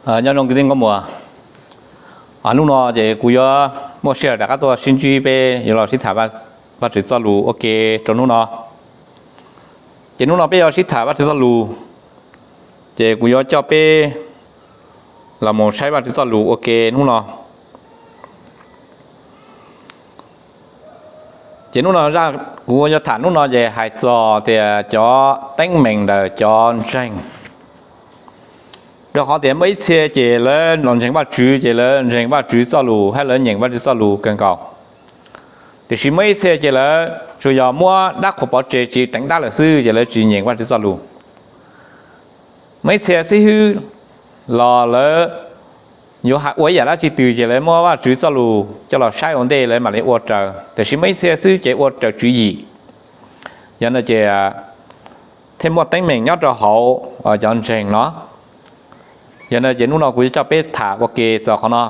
Nyob zoo kwv tij nkauj muam, hnub no ces kuv yuav muaj sij hawm rov qab tuaj sib ntsib peb yuav los sib tham Vajtswv txoj lus ua ke rau hnub no. Ces hnub no peb yuav sib tham Vajtswv txoj lus, ces kuv yuav coj peb los mus saib Vajtswv txoj lus ua ke hnub no. Ces hnub no kuv yuav tham hnub no ces hais txog tias cov teeb meem ntawm cov ntseeg. Rau qhov tias muaj ib txhia ces lawv los ntseeg Vajtswv ces lawv ntseeg Vajtswv txoj lus thiab lawv nyeem Vajtswv txoj lus kawg nkaus. Tiam sis muaj ib txhia ces lawv tsuas yog muab dab qhuas pov tseg tsis teev dab lawm xwb ces lawv tsis nyeem Vajtswv txoj lus. Muaj ib txhia xib hwb los lawv yuav ua ib yam dab tsi twg ces lawv muab Vajtswv txoj lus coj los saib ua ntej lawv mam li ua raws, tiam sis muaj ib txhia xwb ces ua raws tswv yim. Yog no ces thiaj muaj teeb meem nyob rau hauv cov ntseeg no. Yog no ces hnub no kuv yuav coj peb tham ua ke txog qhov no,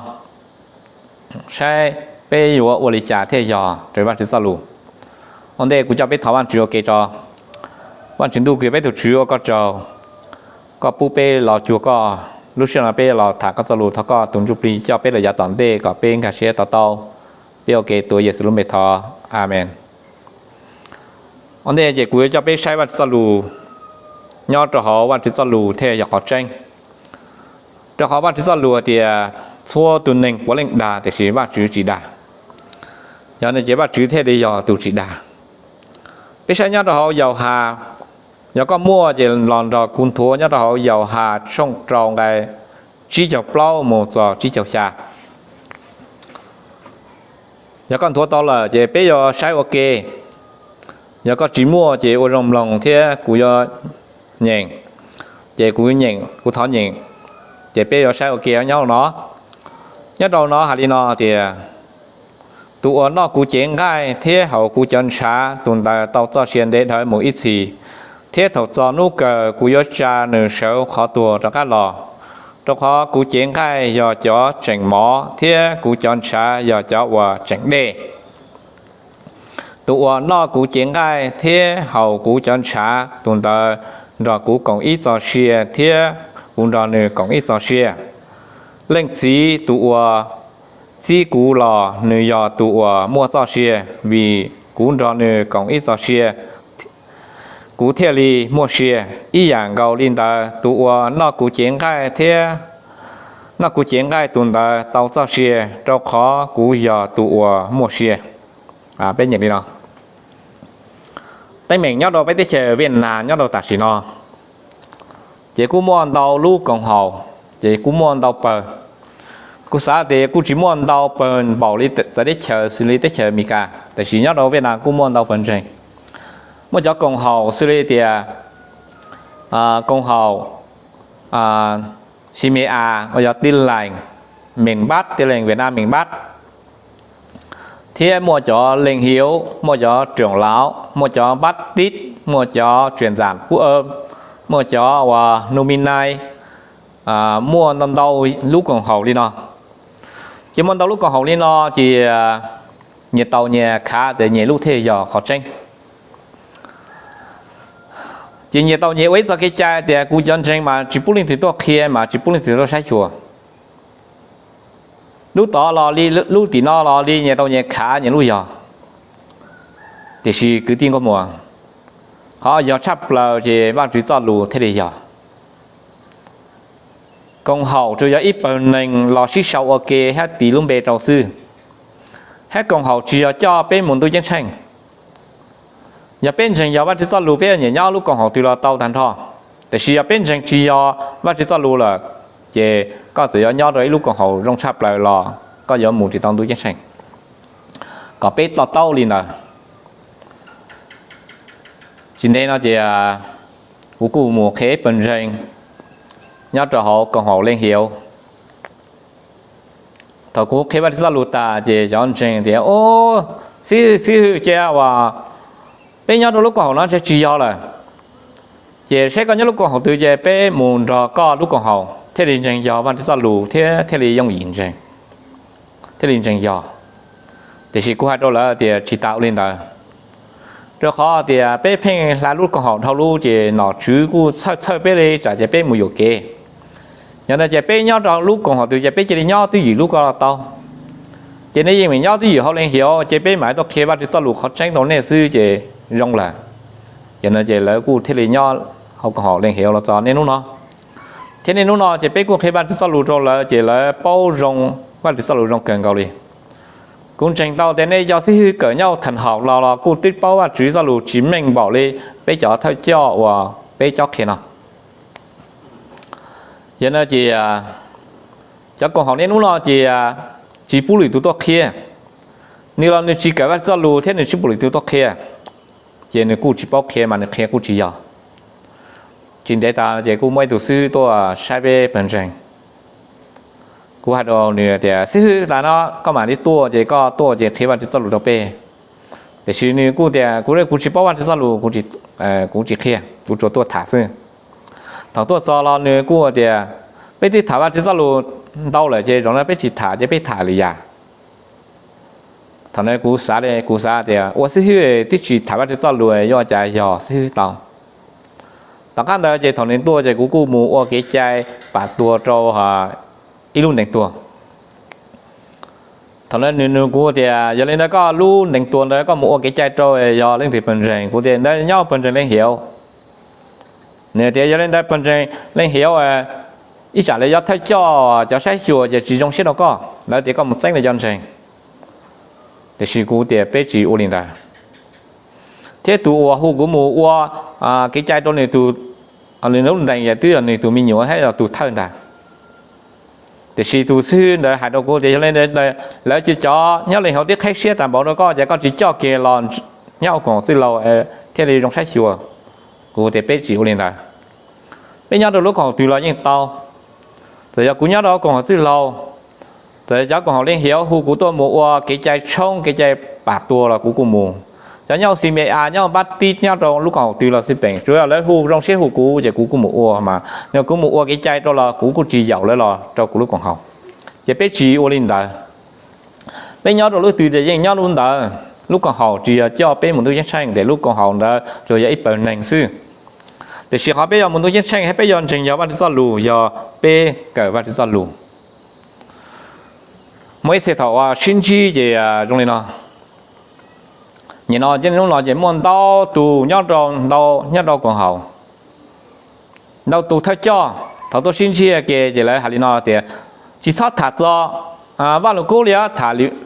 saib peb yuav ua li cas thiaj yog raws Vajtswv txoj lus. Ua ntej kuv coj peb thov Vajtswv ua ke tso. Vajtswv ntuj kws peb tus Tswv, ua koj tsaug, koj pub peb los cuag koj. Lub sij hawm no peb los tham koj txoj lus, thov koj tus Ntsuj Plig coj peb rau yav tom ntej kom peb nkag siab to taub. Peb ua ke tuav Yexus lub npe thov, Amees. Ua ntej ces kuv yuav coj peb saib Vajtswv txoj lus. Nyob rau hauv Vajtswv txoj lus thiaj yog qhov tseeb, rau qhov Vajtswv txoj lus hais tias txhua tus neeg puav leej dag tiam sis Vajtswv tsis dag. Yog no ces Vajtswv thiaj li yog tus tsis dag. Peb saib nyob rau hauv Yauhas, yog koj muaj ces los nrog kuv nthuav nyob rau hauv Yauhas tshooj rau nqai tsib caug plaub mus txog tsib caug xya. Yog koj nthuav tau lawm ces peb yuav saib ua ke. Yog koj tsis muaj ces ua zoo mloog thiab kuv yuav nyeem. Ces kuv nyeem, kuv thov nyeem, ces peb yuav saib ua ke nyob no. Nyob rau no hais li no tias, tus uas noj kuv cev nqaij thiab haus kuv cov ntshav, tus ntawd tau txoj sia ntev dhawv mus ib txhis, thiab thaum txog hnub kawg kuv yuav tsa nws sawv qhov tuag rov qab los. Rau qhov kuv cev nqaij yog cov tseem mov thiab kuv cov ntshav yog cov uas tseem dej. Tus uas noj kuv cev nqaij thiab haus kuv cov ntshav, tus ntawd nrog kuv koom ib txoj sia thiab kuv nrog nws koom ib txoj sia. Leej Txiv tus uas txib kuv los nws yog tus uas muaj txoj sia, vim kuv nrog nws koom ib txoj sia, kuv thiaj li muaj sia. Ib yam nkaus li ntawd, tus uas noj kuv cev nqaij thiab noj kuv cev nqaij, tus ntawd tau txoj sia, rau qhov kuv yog tus uas muaj sia. Peb nyeem li no. Teeb meem nyob rau peb teb chaws Viaj Nam nyob rau tam sim no, ces kuj muaj ntau lub koom haum, ces kuj muaj ntau pawg. Kuv xav tias kuj tsis muaj ntau pawg npaum li txawv teb chaws xws li teb chaws Amelikas, tiam sis nyob rau Viaj Nam kuj muaj ntau pawg ntseeg. Muaj cov koom haum xws li tias koom haum Xi Me A uas yog Tin Lành miền Bắc, Tin Lành Việt Nam miền Bắc, thiab muaj cov Lêng Hiếu, muaj cov Trưởng Lão, muaj cov Baptist, muaj cov Truyền Giảng Phúc Âm, muaj cov uas Nu Mi Nai, muaj ntau ntau lub koom haum li no. Ces muaj ntau lub koom haum li no ces nyias tau nyias khav tias nyias lub thiaj yog qhov tseeb. Ces nyias tau nyias ua ib txoj kev cai tias kuv cov ntseeg mas tsis pub leej twg tuaj qhia, mas tsis pub leej twg tuaj saib xyuas. Lub tod los li, lub tim no los li, nyias tau nyias khav nyias lub yog. Tiam sis kwv tij nkauj muam, qhov yog tshaj plaws ces Vajtswv txoj lus thiaj li yog. Koom haum tsuas yog ib pawg neeg los sib sau ua ke thiab tis lub npe rau xwb, thiab koom haum tsis yog coj peb mus ntuj ceeb tsheej. Yog peb ntseeg yog Vajtswv txoj lus, peb nyiam nyob lub koom haum twg los tau tag nrho. Tiam sis yog peb ntseeg tsis yog Vajtswv txoj lus lawm, ces koj txawm yuav nyob rau ib lub koom haum zoo tshaj plaws los koj yuav mus tsis tau ntuj ceeb tsheej, kom peb to taub li ntawd. Tsis ntev no ces kuv kuj mus qhia ib pawg ntseeg nyob rau hauv koom haum Lêng Hiếu. Thaum kuv qhia Vajtswv txoj lus tas ces cov ntseeg tias, Xib hwb, cia uas peb nyob rau lub koom haum no ntshe tsis yog lawm, ces saib koj nyob lub koom haum twg ces peb mus nrog koj lub koom haum thiaj li ntseeg yog Vajtswv txoj lus thiab thiaj li yooj yim ntseeg, thiaj li ntseeg yog. Tiam sis kuv hais rau lawv tias tsis tas ua li ntawd, rau qhov tias peb pheej hla lub koom haum dhau lub ces nom tswv kuj txhawj txhawj peb li, tsam ces peb mus yuam kev. Yog no ces peb nyob rau lub koom haum twg ces peb cia li nyob twj ywm lub ko los tau. Ces nej yeej meem nyob twj ywm hauv leej hiav ces peb mam tuaj qhia Vajtswv txoj lus qhov tseeb rau nej xwb ces zoo lawm. Yog no ces lawv kuj thiaj li nyob hauv koom haum leej hiav los txog niaj hnub no. Thiab niaj hnub no ces peb kuj qhia Vajtswv txoj lus rau lawv ces lawv paub zoo, Vajtswv txoj lus zoo kawg nkaus li. Kuv ntseeg tau tias nej cov xib hwb kawm nyob hauv thaum haum los los kuj twb paub Vajtswv txoj lus tsis meej npaum li peb cov thawj coj uas peb cob qhia no. Yog no ces cov koom haum niaj hnub no ces tsis pub lwm tus tuaj qhia. Nws los nws tsis kawm Vajtswv txoj lus thiab nws tsis pub lwm tus tuaj qhia, ces nws kuj tsis paub qhia mas nws qhia kuj tsis yog. Tsis ntev tas ces kuj muaj ib tug xib hwb tuaj saib peb pawg ntseeg. Kuv hais rau nws tias, xib hwb, tas no koj mam li tuaj ces koj tuaj ces qhia Vajtswv txoj lus rau peb. Tiam sis nws kuj tias, kuv, kuv tsis paub Vajtswv txoj lus, kuv tsis qhia, kuv tsuas tuaj tham xwb. Thaum tuaj txog los nws kuj tias, peb twb tham Vajtswv txoj lus ntau lawm ces zaum no peb tsis tham ces peb tham lwm yam. Thaum no kuv xav, kuv xav tias ua xib hwb twb tsis tham Vajtswv txoj lus yuav ua cas yog xib hwb tau. Tom qab ntawd ces thaum nws tuaj ces kuv kuj mus ua kev cai pam tuag rau ib lub ntees tuag. Thaum no nws nug kuv tias, yog li ntawd koj lub ntees tuag ntawd koj mus ua kev cai rau yog leej twg pawg ntseeg? Kuv tias, ntawd nyob pawg ntseeg Leej Hiav. Nws tias, yog li ntawd pawg ntseeg Leej Hiav ib tsam lawv cov thawj coj cov saib xyuas ces tsis zoo siab rau koj, lawv tias koj mus txeeb lawv cov ntseeg. Tiam sis kuv tias peb tsis ua li ntawd. Thiab tus uas hu kuv mus ua kev cai rau nws, nws lub ntees twb yog nws tus me nyuam thiab yog tus thawj ntag. Tiam sis tus xib hwb ntawd hais rau kuv tias yog li ntawd lawv cov cov nyob Leej Hiav twb qheb siab tas npaum rau koj ces koj tsis coj kiag los nyob hauv koom haum txwj laug thiaj li zoo saib xyuas. Kuv tias peb tsis ua li ntawd. Peb nyob rau lub koom haum twg los yeej tau. Txawm yog kuv nyob rau koom haum txwj laug, txawm cov koom haum Leej Hiav hu kuv tuaj mus ua kev cai tshoob kev cai pam tuag los kuv kuj mus. Cov nyob hauv Xis Mes As, nyob hauv Npab Tib, nyob rau lub koom haum twg los xij peem, tsuav yog lawv hu zoo siab hu kuv ces kuv kuj mus ua mas. Yog kuv mus ua kev cai rau los kuv kuj tsis yaum lawv los rau kuv lub koom haum. Ces peb tsis ua li ntawd. Peb nyob rau lub twg ces yeej nyob lub ntawd. Lub koom haum tsis yog coj peb mus ntuj ceeb tsheej, ces lub koom haum ntawd tsuas yog ib pawg neeg xwb. Tiam sis qhov peb yuav mus ntuj ceeb tsheej thiab peb yuav ntseeg yog Vajtswv txoj lus, yog peb kawm Vajtswv txoj lus. Muaj ib txhia thaum uas sib ntsib ces zoo li no. Nim no ces hnub no ces muaj ntau tus nyob rau, nyob rau koom haum, ntau tus thawj coj thaum tuaj sib ntsib ke ces lawv hais li no tias, tsis txhob tham txog Vaj Lug Kub li,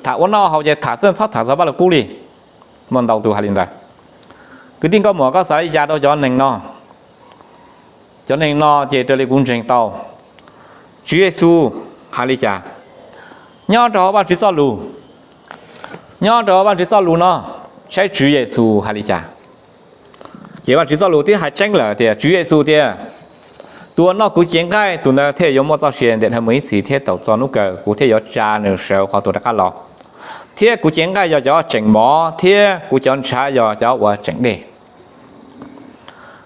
tham ua noj haus ces tham xwb, txhob tham txog Vaj Lug Kub li. Muaj ntau tus hais li ntawd. Kwv tij nkauj muam, koj xav li cas rau cov neeg no? Cov neeg no ces raws li kuv ntseeg tau, Tswv Yexus hais li cas nyob rau hauv Vajtswv txoj lus, nyob rau hauv Vajtswv txoj lus no, saib Tswv Yexus hais li cas. Ces Vajtswv txoj lus twb hais tseeb lawm tias Tswv Yexus tias, tus uas noj kuv cev nqaij tus ntawd thiaj yuav muaj txoj sia ntev dhawv mus ib txhis, thiab thaum txog hnub kawg kuv thiaj yuav tsa nws sawv qhov tuag rov qab los, thiab kuv cev nqaij yog cov tseem mov, thiab kuv cov ntshav yog cov uas tseem dej.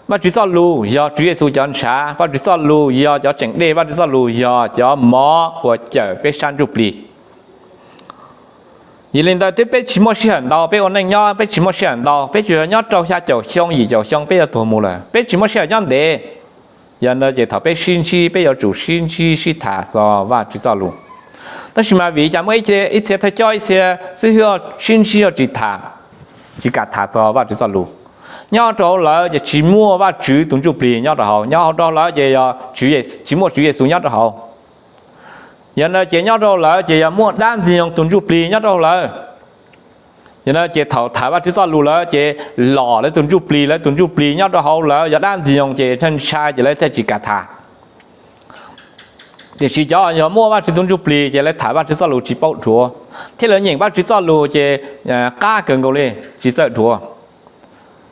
Vajtswv txoj lus yog Tswv Yexus cov ntshav, Vajtswv txoj lus yog cov tseem dej, Vajtswv txoj lus yog cov mov uas cawm peb sab ntsuj plig. Yog li ntawd thiab peb tsis muaj sij hawm ntau, peb ua neej nyob peb tsis muaj sij hawm ntau, peb tsuas yog nyob rau xya caum xyoo yim caum xyoo peb yuav tuag mus lawm, peb tsis muaj sij hawm nyob ntev. Yog ntawd ces thaum peb sib ntsib peb yuav tsum sib ntsib sib tham txog Vajtswv txoj lus. Tab sis mas vim li cas muaj ib txhia thawj coj ib txhia xib hwb sib ntsib tsis tham, tsis kam tham txog Vajtswv txoj lus? Nyob rau hauv lawv ces tsis muaj Vajtswv tus ntsuj plig nyob rau hauv, nyob hauv rau lawv ces yog tsis muaj Tswv Yexus nyob rau hauv. Yog ntawd ces nyob rau lawv ces yog muaj dab ntxwg nyoog tus ntsuj plig nyob rau lawv. Yog ntawd ces thaum tham Vajtswv txoj lus lawv ces lom lawv tus ntsuj plig, lawv tus ntsuj plig nyob rau hauv lawv yog dab ntxwg nyoog ces ntshai ntshai ces lawv thiaj tsis kam tham. Tiam sis cov yog muaj Vajtswv tus ntsuj plig ces lawv tham Vajtswv txoj lus tsis paub dhuav, thiab lawv nyeem Vajtswv txoj lus ces qab kawg nkaus li, tsis txawj dhuav.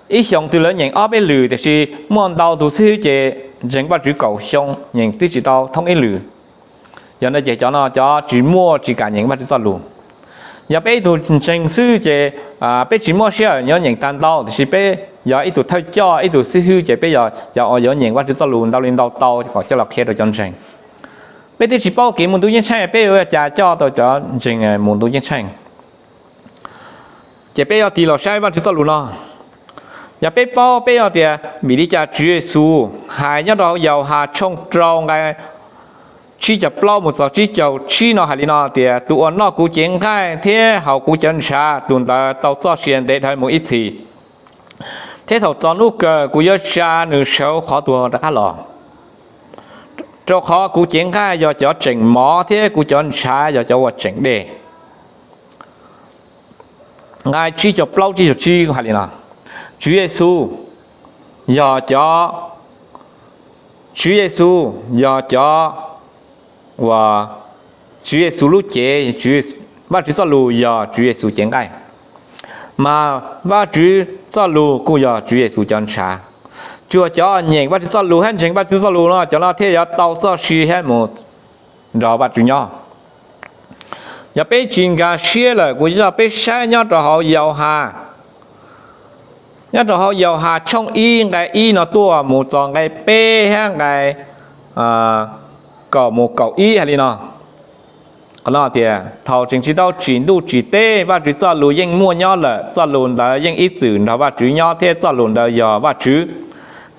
Ib xyoos twg lawv nyeem ob peb lwm, tiam sis muaj ntau tus xib hwb ces ntseeg Vajtswv kaum xyoo nyeem twb tsis tau thoob ib lwm. Yog ntawd ces cov no cov tsis muaj, tsis kam nyeem Vajtswv txoj lus. Yog peb ib tug ntseeg xwb ces peb tsis muaj sij hawm yuav nyeem tag ntau, tiam sis peb yog ib tug thawj coj, ib tug xib hwb ces peb yog cov uas yuav nyeem Vajtswv txoj lus ntau li ntau tau kom coj los qhia rau cov ntseeg. Peb twb tsis paub kev mus ntuj ceeb tsheej, peb yuav ua cas coj tau cov ntseeg mus ntuj ceeb tsheej? Ces peb yuav tig los saib Vajtswv txoj lus no. Yog peb paub, peb yuav tias vim li cas Tswv Yexus hais nyob rau hauv Yauhas tshooj rau nqai tsib caug plaub mus txog tsib caug tsib no hais li no tias, tus uas noj kuv cev nqaij thiab haus kuv cov ntshav, tus ntawd tau txoj sia ntev dhawv mus ib txhis, thiab thaum txog hnub kawg kuv yuav tsa nws sawv qhov tuag rov qab los. Rau qhov kuv cev nqaij yog cov tseem mov thiab kuv cov ntshav yog cov uas tseem dej. Nqai tsib caug plaub tsib caug tsib hais li no, Tswv Yexus yog cov, Tswv Yexus yog cov uas, Tswv Yexus lub cev, Vajtswv txoj lus yog Tswv Yexus cev nqaij, mas Vajtswv txoj lus kuj yog Tswv Yexus cov ntshav. Tsuas cov nyeem Vajtswv txoj lus thiab ntseeg Vajtswv txoj lus no, cov no thiaj yuav tau txoj sia thiab mus nrog Vajtswv nyob. Yog peb tsis nkag siab lawm, kuv coj peb saib nyob rau hauv Yauhas, nyob rau hauv Yauhas tshooj ib nqai ib no tuaj mus txog nqai peb thiab nqai kaum mus kaum ib hais li no. Qhov no tias, thaum tseem tsis tau tsim ntuj tsim teb, Vajtswv txoj lus yeej muaj nyob lawm, txoj lus ntawd yeej ib txwm nrog Vajtswv nyob thiab txoj lus ntawd yog Vajtswv.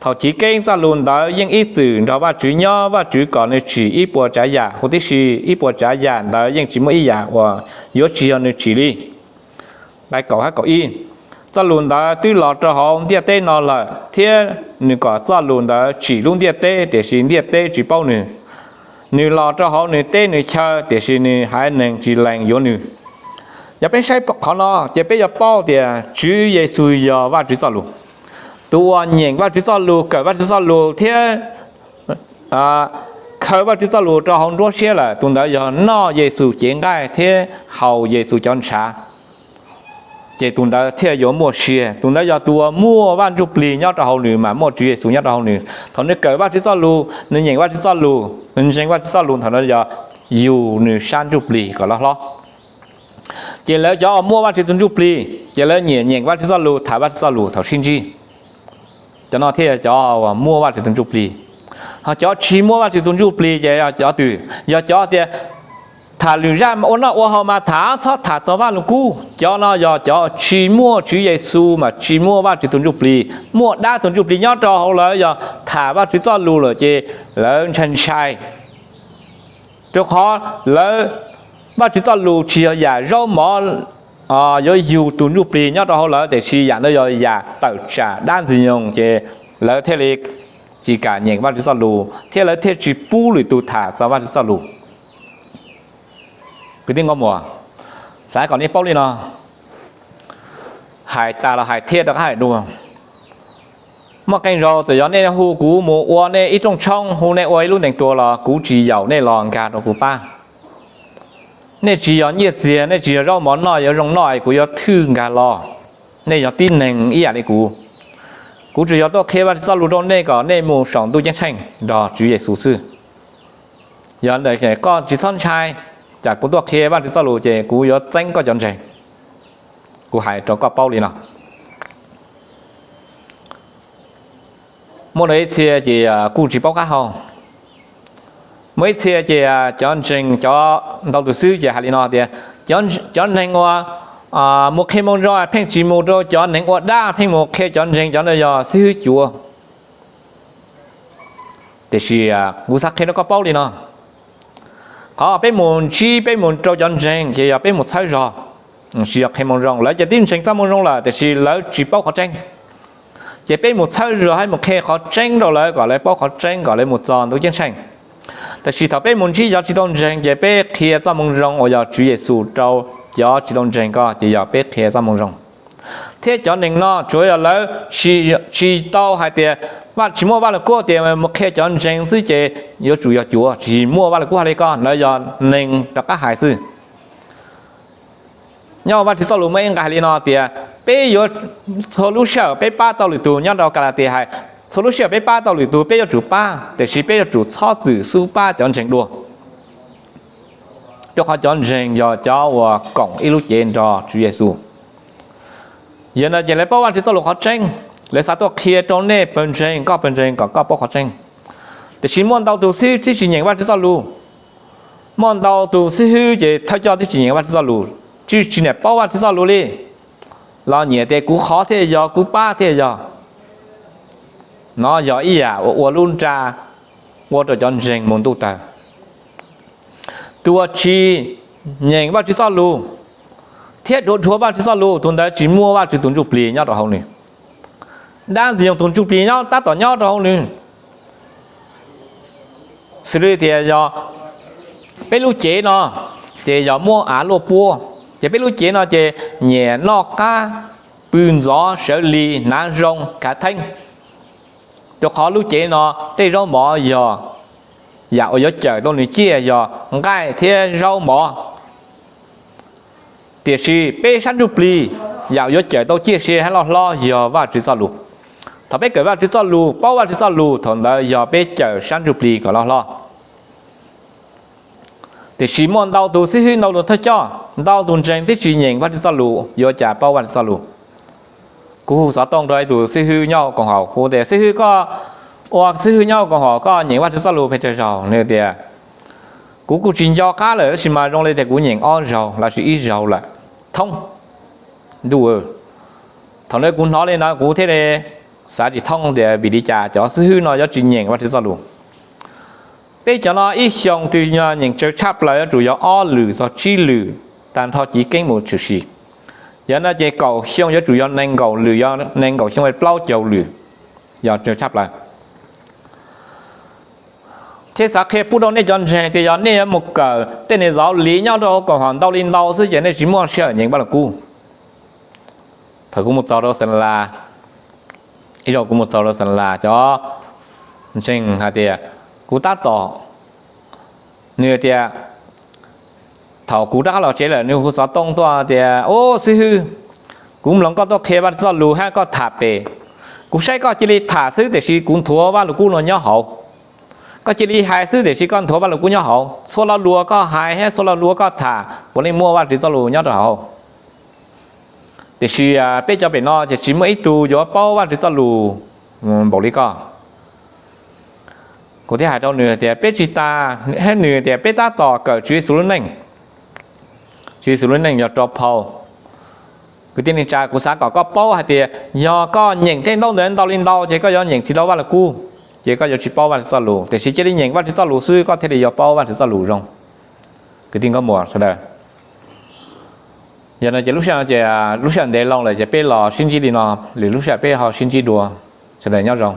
Thaum chiv keeb txoj lus ntawd yeej ib txwm nrog Vajtswv nyob, Vajtswv kom nws tsim ib puas tsav yam huv tib si, ib puas tsav yam ntawd yeej tsis muaj ib yam uas yuav tsis yog nws tsim li. Nqai kaum hab kaum ib, txoj lus ntawd twb los rau hauv ntiaj teb no lawm, thiab nws kom txoj lus ntawd tsim lub ntiaj teb, tiam sis ntiaj teb tsis paub nws. Nws los rau hauv nws teb nws chaw, tiam sis nws haiv neeg tsis lees yuav nws. Yog peb saib qhov no ces peb yuav paub tias Tswv Yexus yog Vajtswv txoj lus. Tus uas nyeem Vajtswv txoj lus, kawm Vajtswv txoj lus thiab khaws Vajtswv txoj lus rau hauv nruab siab lawm, tus ntawd yog noj Yexus cev nqaij thiab haus Yexus cov ntshav, ces tus ntawd thiaj yuav muaj sia. Tus ntawd yog tus uas muaj Vaj Ntsujplig nyob rau hauv nws mas muaj Tswv Yexus nyob rau hauv nws. Thaum nws kawm Vajtswv txoj lus, nws nyeem Vajtswv txoj lus, nws ntseeg Vajtswv txoj lus, thaum no yog yug nws sab ntsuj plig kom loj hlob. Ces lawv cov uas muaj Vajtswv tus ntsuj plig ces lawv nyiam nyeem Vajtswv txoj lus, tham Vajtswv txoj lus thaum sib ntsib. Cov no thiaj yog cov uas muaj Vajtswv tus ntsuj plig. Ho cov tsis muaj Vajtswv tus ntsuj plig ces yog cov twg? Yog cov tias tham lwm zaj ua noj ua haus mas tham, txhob tham txog Vaj Lug Kub. Cov no yog cov tsis muaj Tswv Yexus mas tsis muaj Vajtswv tus ntsuj plig. Muaj dab tus ntsuj plig nyob rau hauv lawv, yog tham Vajtswv txoj lus lawm ces lawv ntshai ntshai. Rau qhov lawv, Vajtswv txoj lus tsis yog yam zaub mov yuav yug tus ntsuj plig nyob rau hauv lawv, tiam sis yam ntawd yog yam tawm tsam dab ntxwg nyoog, ces lawv thiaj li tsis kam nyeem Vajtswv txoj lus thiab lawv thiaj tsis pub lwm tus tham txog Vajtswv txoj lus. Kwv tij nkauj muam, xav kom nej paub li no, hais tas los hais thiab rov qab hais dua. Muaj qee zaus txawm yog nej hu kuv mus ua nej ib rooj tshoob, hu nej ua ib lub ntees tuag los kuv tsis yaum nej los nkag rau kuv pab. Nej tsis yog nyiaj txiag, nej tsis yog zaub mov noj yuav zoo noj es kuv yuav thwj nkag los. Nej yog tib neeg ib yam li kuv. Kuv tsuas yog tuaj qhia Vajtswv txoj lus rau nej kom nej mus saum ntuj ceeb tsheej nrog Tswv Yexus xwb. Yog koj tsis txhob ntshai, tsam kuv tuaj qhia Vajtswv txoj lus ces kuv yuav txeeb koj cov ntseeg. Kuv hais rau koj paub li no. Muaj ib txhia ces kuj tsis paub qab hau. Muaj ib txhia ces cov ntseeg cov ntau tus xwb ces hais li no tias, cov neeg uas mus qhia moo zoo pheej tsis mus rau cov neeg ua dab, pheej mus qhia cov ntseeg, cov ntawd yog xib hwb cuav. Tiam sis kuv xav qhia rau koj paub li no, qhov peb mus ntsib peb mus rau cov ntseeg ces yog peb mus txhawb zog, tsis yog qhia moo zoo. Lawv ces twb ntseeg txoj moo zoo lawm tiam sis lawv tsis paub qhov tseeb. Ces peb mus txhawb zog thiab mus qhia qhov tseeb rau lawv kom lawv paub qhov tseeb kom lawv mus txog ntuj ceeb tsheej. Tiam sis thaum peb mus ntsib cov tsis tau ntseeg ces peb qhia txoj moo zoo uas yog Tswv Yexus rau cov tsis tau ntseeg ko ces yog peb qhia txoj moo zoo. Thiab cov neeg no tsuav yog lawv tsis tau hais tias, tsis muaj Vaj Lug Kub tias mus qhia cov ntseeg xwb ces yuav tsum yog cuav, tsis muaj Vaj Lug Kub hais li ko, ntawd yog neeg rov qab hais xwb. Nyob Vajtswv txoj lus muaj ib nqe hais li no tias, peb yuav, txhua lub sij hawm peb pab tau lwm tus, nyob rau Kalatias hais, txhua lub sij hawm peb pab tau lwm tus peb yuav tsum pab, tiam sis peb yuav tsum txhob txwm xub pab cov ntseeg dua. Rau qhov cov ntseeg yog cov uas koom ib lub cev nrog Tswv Yexus. Yog no ces lawv paub Vajtswv txoj lus qhov tseeb, lawv xav tuaj qhia rau nej pawg ntseeg, koj pawg ntseeg kom koj paub qhov tseeb. Tiam sis muaj ntau tus xib hwb twb tsis nyeem Vajtswv txoj lus. Muaj ntau tus xib hwb ces thawj coj twb tsis nyeem Vajtswv txoj lus, tsis, tsis niam paub Vajtswv txoj lus li, los nyiam tias kuv qhov thiaj yog, kuv pab thiaj yog. No yog ib yam uas ua lub nra ua rau cov ntseeg mus ntuj tawg. Tus uas tsis nyeem Vajtswv txoj lus thiab dhuav dhuav Vajtswv txoj lus, tus ntawd tsis muaj Vajtswv tus ntsuj plig nyob rau hauv nws. Dab ntxwg nyoog tus ntsuj plig nyob tab tom nyob rau hauv nws. Xws li tias yog peb lub cev no ces yog muaj av luaj puab, ces peb lub cev no ces nyiam noj qab, pw ntxov, sawv lig, hnav zoo, khav theeb. Rau qhov lub cev no tej zaub mov yog yam uas yuav cawm tau nws ciaj yog nqaij thiab zaub mov. Tiam sis peb sab ntsuj plig, yam uas yuav cawm tau ciaj sia hab loj hlob yog Vajtswv txoj lus. Thaum peb kawm Vajtswv txoj lus, paub Vajtswv txoj lus, thaum ntawd yog peb cawm sab ntsuj plig kom loj hlob. Tiam sis muaj ntau tus xib hwb, ntau tus thawj coj, ntau tus ntseeg twb tsis nyeem Vajtswv txoj lus, yuav cas paub Vajtswv txoj lus. Kuv hu xov tooj rau ib tus xib hwb nyob koom haum, kuv tias, Xib hwb, koj ua xib hwb nyob koom haum, koj nyeem Vajtswv txoj lus pes tsawg zaug? Nws tias, Kuv kuj tsis nco qab lawm, tab sis mas zoo li tias kuv nyeem ob zaug los sis ib zaug lawm thoob. Ntuj, thaum ntawd kuv hnov li ntawd kuv thiaj li xav tsis thoob tias vim li cas cov xib hwb no yuav tsis nyeem Vajtswv txoj lus. Peb cov no ib xyoos twg nyeem tsawg tshaj plaws yuav tsum yog ob lwm txog tsib lwm tag nrho civ keeb mus tshwm sim. Yog no ces kaum xyoo yuav tsum yog nees nkaum lwm, yog nees nkaum xyoo plaub caug lwm, yog tsawg tshaj plaws. Thiab xav qhia pub rau nej cov ntseeg tias yog nej yuav mus kawm tej niag zov liv nyob rau koom haum ntau li ntau xwb ces nej tsis muaj sij hawm nyeem Vaj Lug Kub. Thaum kuv mus txog rau Xeem Las, ib zaug kuv mus txog rau Xeem Las, cov ntseeg hais tias kuv tab tom, nws tias, thaum kuv rov qab los tsev lawm nws hu xov tooj tuaj tias, Ub xib hwb, kuv mloog koj tuaj qhia Vaj Lug Kub txoj lus hab koj tham pem, kuv saib koj cia li tham xwb tiam sis kuv nthuav Vaj Lug Kub no nyob hauv. Koj cia li hais xwb tiam sis koj nthuav Vaj Lug Kub nyob hauv. Txhua lo lus koj hais hab txhua lo lus koj tham puav leej muaj Vaj Tswv txoj lus nyob rau hauv. Tiam sis peb cov pem no ces tsis muaj ib tug yuav paub Vaj Tswv txoj lus npaum li koj. Kuv thiaj hais rau nws tias peb tsis tas, hab nws tias peb tab tom kawm Tswv Yexus lub neej. Tswv Yexus lub neej yog rau phau. Kwv tij neej tsa, kuv xav kom koj paub hais tias yog koj nyeem tej ntaub ntawv ntau li ntau ces koj yuav nyeem tsis tau Vaj Lug Kub, ces koj yuav tsis paub Vaj Tswv txoj lus. Tiam sis cia li nyeem Vaj Tswv txoj lus xwb koj thiaj li yuav paub Vaj Tswv txoj lus zoo. Kwv tij nkauj muam sawv daws, yog no ces lub sij hawm no ces lub sij hawm ntev loo lawm ces peb los sib ntsib li no, lwm lub sij hawm peb ho sib ntsib dua. Sawv daws nyob zoo.